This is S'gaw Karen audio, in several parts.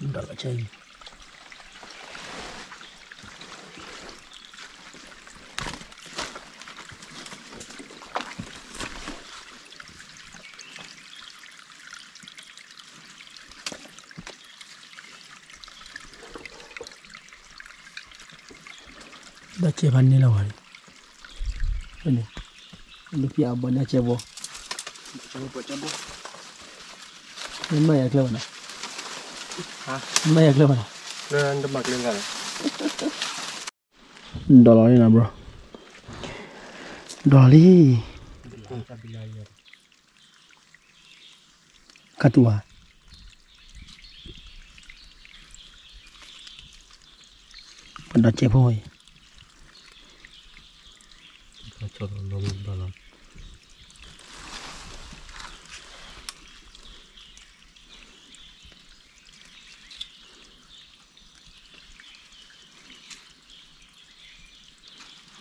ဒီးလီၤဆဲး ဒီးဆဲးဖးန့ၢ်လီၤဝဲန့ၣ်, ဒုးဖျဲးအဘီန့ၣ်ဆဲးဘီ, မ့ၢ်မၤယၤကျၢၤဘၣ်နီၤ, မၤယၤကျၢၤဘၣ်နီၤ, ဒီးလီၤလံနီၤ bro, ဒီးလီၤလံ, ကတူၢ်ဧါ, ပဒီးစဲးဖိအံၤ,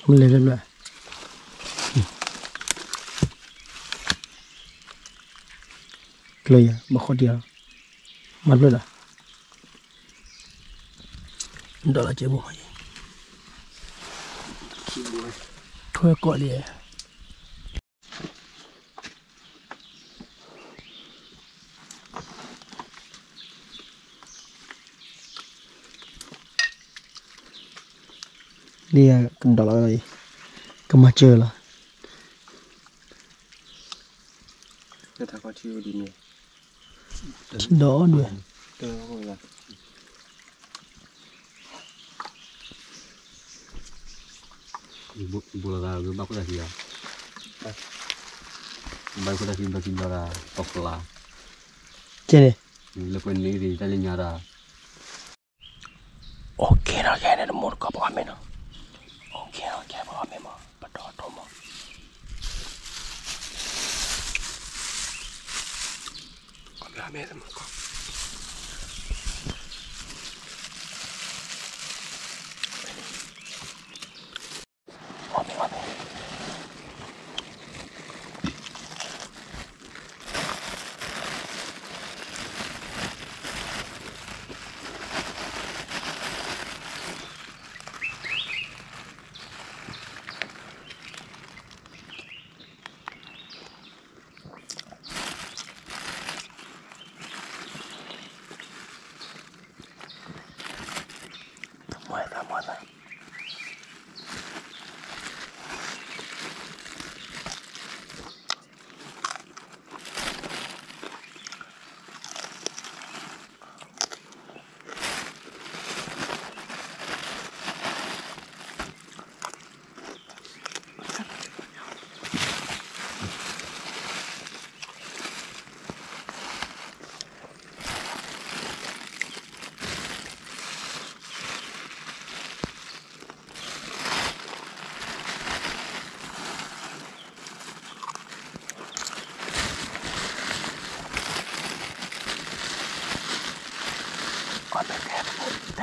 မ့ၢ်လဲၤလၢဘျၢၣ်, ကျၢၤယၤ ဘၣ်ဃီတံၢ်လီၤ, မၤတဖျၢၣ်ဒီး, ဒီးလီၤစဲးဖိမးအံၤ, ထွဲကိးလံ, ဒ်ကဒီးလီၤအံၤ, ကမၤစၢၤလီၤ, ထံဒီးဒွဲၣ် ဘူးလီၤသး ဘၣ်ခိၣ်တၢ်သံလီၤ, ဘၣ်ခိၣ်တၢ်သံဘျီသံဘျီဒၣ် ပီၣ်ဖျါ, ကဲန့ၣ် လၢပှဲၤန့ၣ်ဂ့ၤတၢ်လၢညါဒၣ်, အိၣ်ကဲနီၤ ကဲန့ၣ်တမူတကိးပှၤမ့ၢ်နီၤ, အိၣ်ကဲနီၤ ကဲပှၤမ့ၢ်မး ပတီၢ်ထီၣ်မး ကီၢ်မ့ၢ်မ့ၢ်မးကီၢ် ကီၢ်မ့ၢ်မ့ၢ် မၤသးမၤသး အီၣ်မ့ၢ်တဲတဘိ တဲ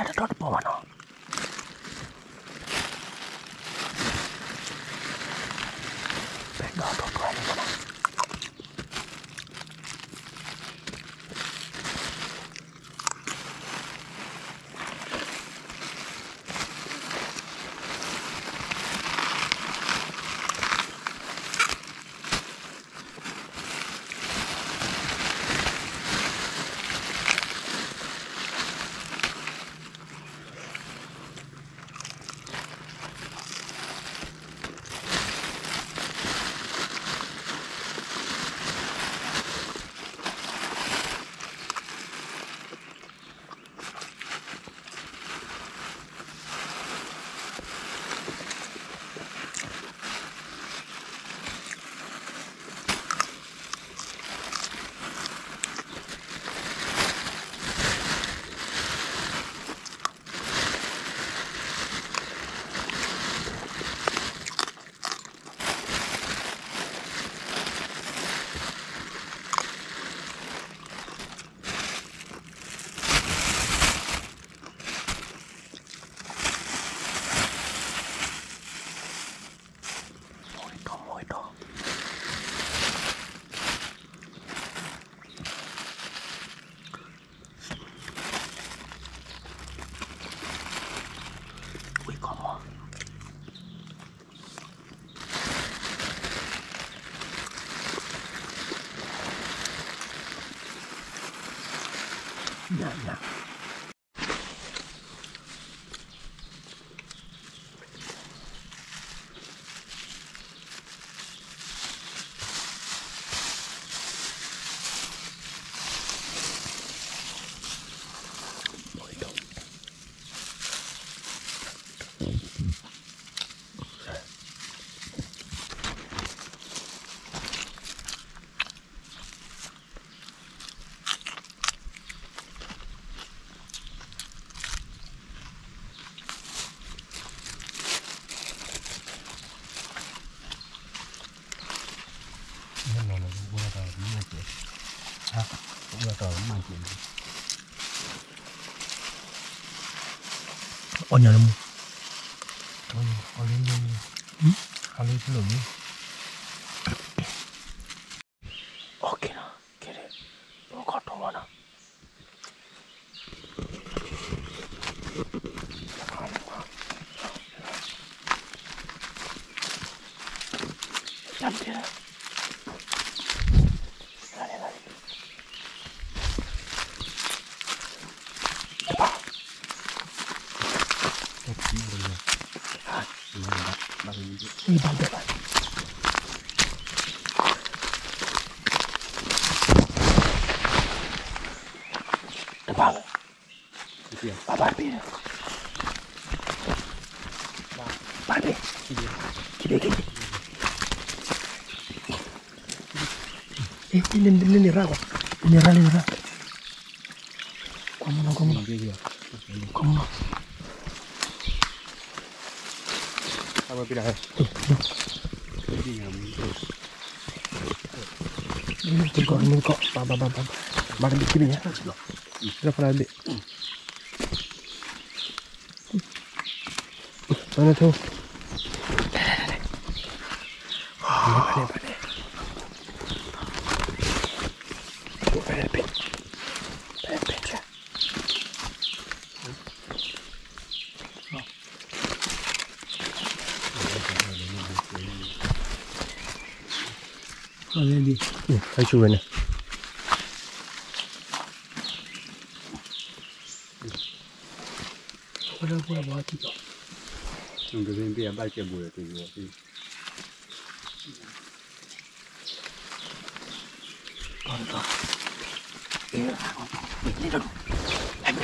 တတီတဘိမးနီၤ ပဲဒီးဒိၣ်ဒွဲၣ်န့ၣ်မးနီၤ အီၣ်မ့ၢ်တဲတဘိ တဲတတီတဘိမးနီၤ ညၣ်ညၣ် အီၣ်ညါလၢမူ အီၣ်လၢလၢ အီၣ်လၢလၢ OK နီၤ ကဲဒဲး ပကီၢ်ထီၣ်မနီၤ တဘၣ်လၢ ဘၣ်ဘၣ်တဘ့ၣ်လၢ ဘၣ်တဘ့ၣ် ခံဘ့ၣ်ခံဘ့ၣ် လ့လ့ရၣ်ကွၢ် လ့လ့ရၣ် လ့လ့ရၣ် ကွၢ်မနီၤ ကွၢ်မနီၤ ကွၢ်မနီၤ အဝဲပ့ၤဒၣ်ဟဲ မ့ၢ်တကီၢ် မ့ၢ်တကီၢ် ဘၣ်ဘၣ်ဘၣ်ဘၣ် ဘၣ်တဘ့ၣ်ခံဘ့ၣ်ညါ လၢဖးဒၣ်တဘ့ၣ် ဘၣ်နထိ ဘၣ်န့ၣ် ဘၣ်န့ၣ် ဘၣ်န့ၣ် ဘၣ်န့ၣ် ဟဲဆူဝဲန့ၣ် အဝဲဒၣ်ပှၤဘၣ်ထံၣ်လီၤ ဘၣ်ကဲဘူးလီၤ ဖးန့ၢ်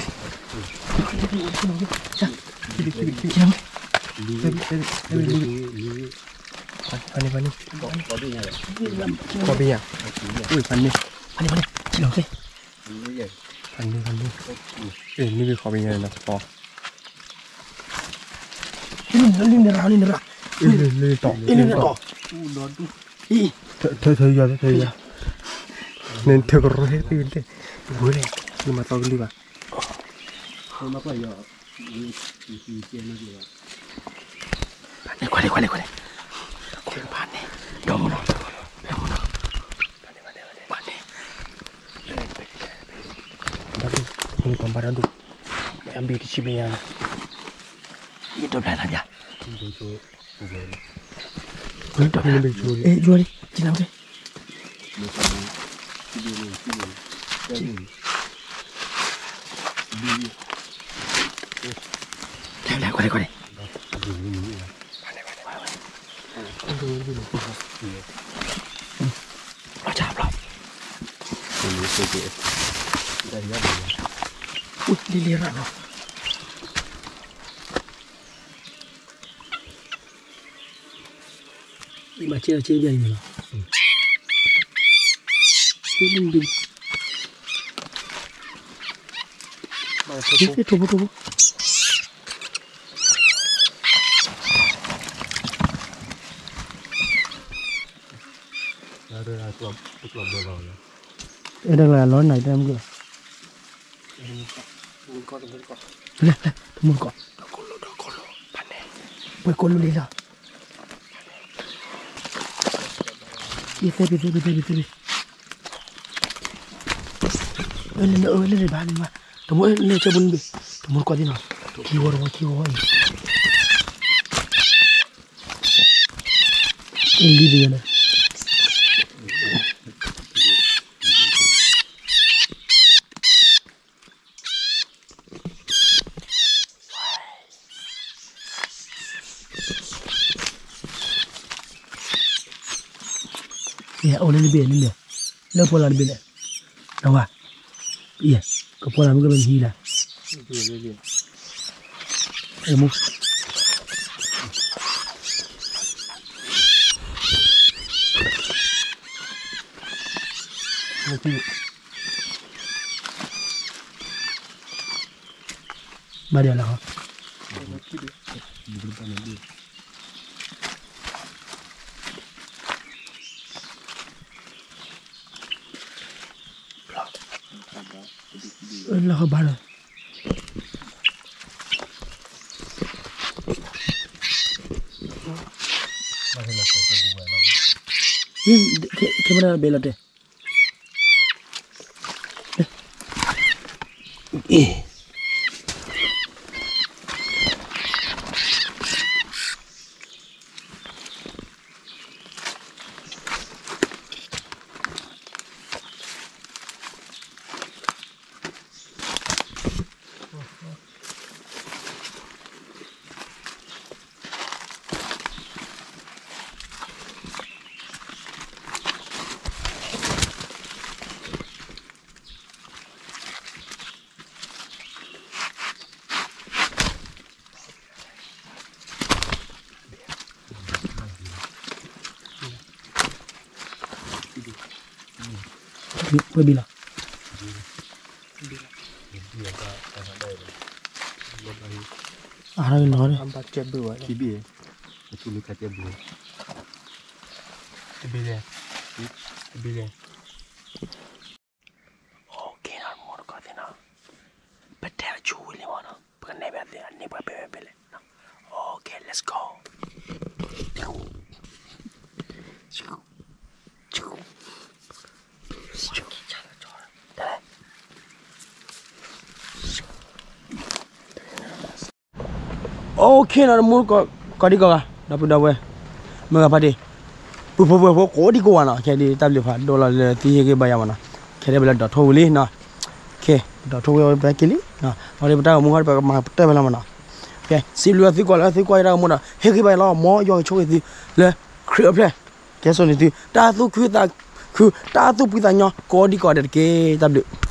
ဖးန့ၢ် ဖးဘ့ၣ်ညါ ဖးန့ၢ် ဖးန့ၢ် ဖးန့ၢ် ဖးန့ၢ် ဖးန့ၢ် အဲ န့ၢ်ဘ့ၣ်ခီဘ့ၣ်ညါန့ၣ် နကတီၢ် လံနရၣ် လံနရၣ် လံနတီၢ် လံနတီၢ် ထၢထၢယွၤ ထၢထၢယွၤ န့ၣ်ထၢကရၢဟဲသ့ၣ် ဝဲလဲၣ် နမၤသီကလုၢ်ဘၣ် ခွါန့ၣ် ခွါန့ၣ် ခွါန့ၣ် ခွါန့ၣ် ဒီမနီၤ ဒီမနီၤ ခွါန့ၣ် ဘၣ်ဒိၣ် မ့ၢ်ကီးဘၣ်ဒိၣ် အဘ့ၣ်တဆံဘ့ၣ်ညါ ယတဘျါနၤယၤ ယတဘျါ အဲ ယွၤလံ ကနၣ်မ့ၢ် ခွါန့ၣ် ခွါန့ၣ် အီၣ်ဆၣ်ဘျီ လံလံရၣ်လီၤ အံၤမၤကဲထီၣ်ကဲဘၣ်အံၤမ့ၢ်လီၤ လံလံ ထိၣ်ဖိထိၣ်ဖိ အဲၣ်ဒိးလီၤနၤတမုၢ်ကီၢ် လဲၣ်လဲၣ် တမုၢ်ကီၢ် ဒီကီၢ်လိၤ ဒီကီၢ်လိၤ ဖးန့ၣ် ပှဲၤကီၢ်လိၤလံလီၤ ယသဲဘ့ၣ်သဲဘ့ၣ်သဲဘ့ၣ်သဲဘ့ၣ် အၢ လၢလၢဘၣ်န့ၣ်ဘၣ် တမုၢ်လၢကၢပူၤန့ၣ်ဘ့ၣ် တမုၢ်ကီၢ်သ့ၣ်နီၤ ခံဝီတဝီခံဝီအံၤ လံဘ့ၣ်ယၤန့ၣ် အိၣ်လၢနဘ့ၣ်န့ၣ်, လၢပှဲၤလီၤတဘ့ၣ်လဲၣ်, နဝၤ, ယဲ, ကပှဲၤလီၤမ့ၢ်ကဘၣ်နဟံးလၢ်, မူ, ဘၣ်ဒီးလီၤ, လီၤဘၣ်လီၤ, ခဲမနုၤဘ့ၣ်လီၤတဲာ် ပဘံလီၤ, အါနီၤ, တဘံလဲၣ်, တဘံလဲၣ်, တဘံလဲၣ်. ပတဲအဆိဝံၤလံမ့ၢ်နီၤ, ပကနဲၣ်ဖဲအသ့ၣ်အန့ၢ်ပှၤဖဲဖဲလဲၣ်, okay, let's go. အိၣ်ခ့နီၤ တမူတကိး ကိးဒံကိးဂၤ ဒီပုၢ်ဒီဝဲၢ် မုၢ်ဂၤဖါတံၢ် ပုၢ်ဖိဝဲၢ်ဖိကိးဒံကိးဂၤနီၤ, ခဲဒ်တၢ်ဘျုးဖးဒိၣ်လီၤလၢသုဟ့ၣ်ဂံၢ်ဘါယၤမ့ၢ်နီၤ, ခဲဒ်ပလဲၤဒိးထိၣ်ဝံၤလံနီၤ, ခဲ ဒိးထိၣ်ဝံၤဝဲပက့ၤလံ, အဝဲဒၣ်ပတၢ်ဂီၤမူခီဒီး ပကမၤပတၢၢ်ဖဲလီၤမ့ၢ်နီၤ, ကဲ စံးဘျုးသုကိးလၢသုကွၢ်ယတၢ်ဂီၤမူဒီး ဟ့ၣ်ဂံၢ်ဘါယၤလီၤ, မ်ယွၤကဆိၣ်ဂ့ၤသု လၢခရံာ်အဖျၢၣ်, ကဲစိာ်န့ၢ်သု တၢ်သူၣ်ခုသးခု တၢ်သူၣ်ဖှံသးညီ ကိးဒံကိးဂၤဒဲးတက့ၢ်, တၢ်ဘျုး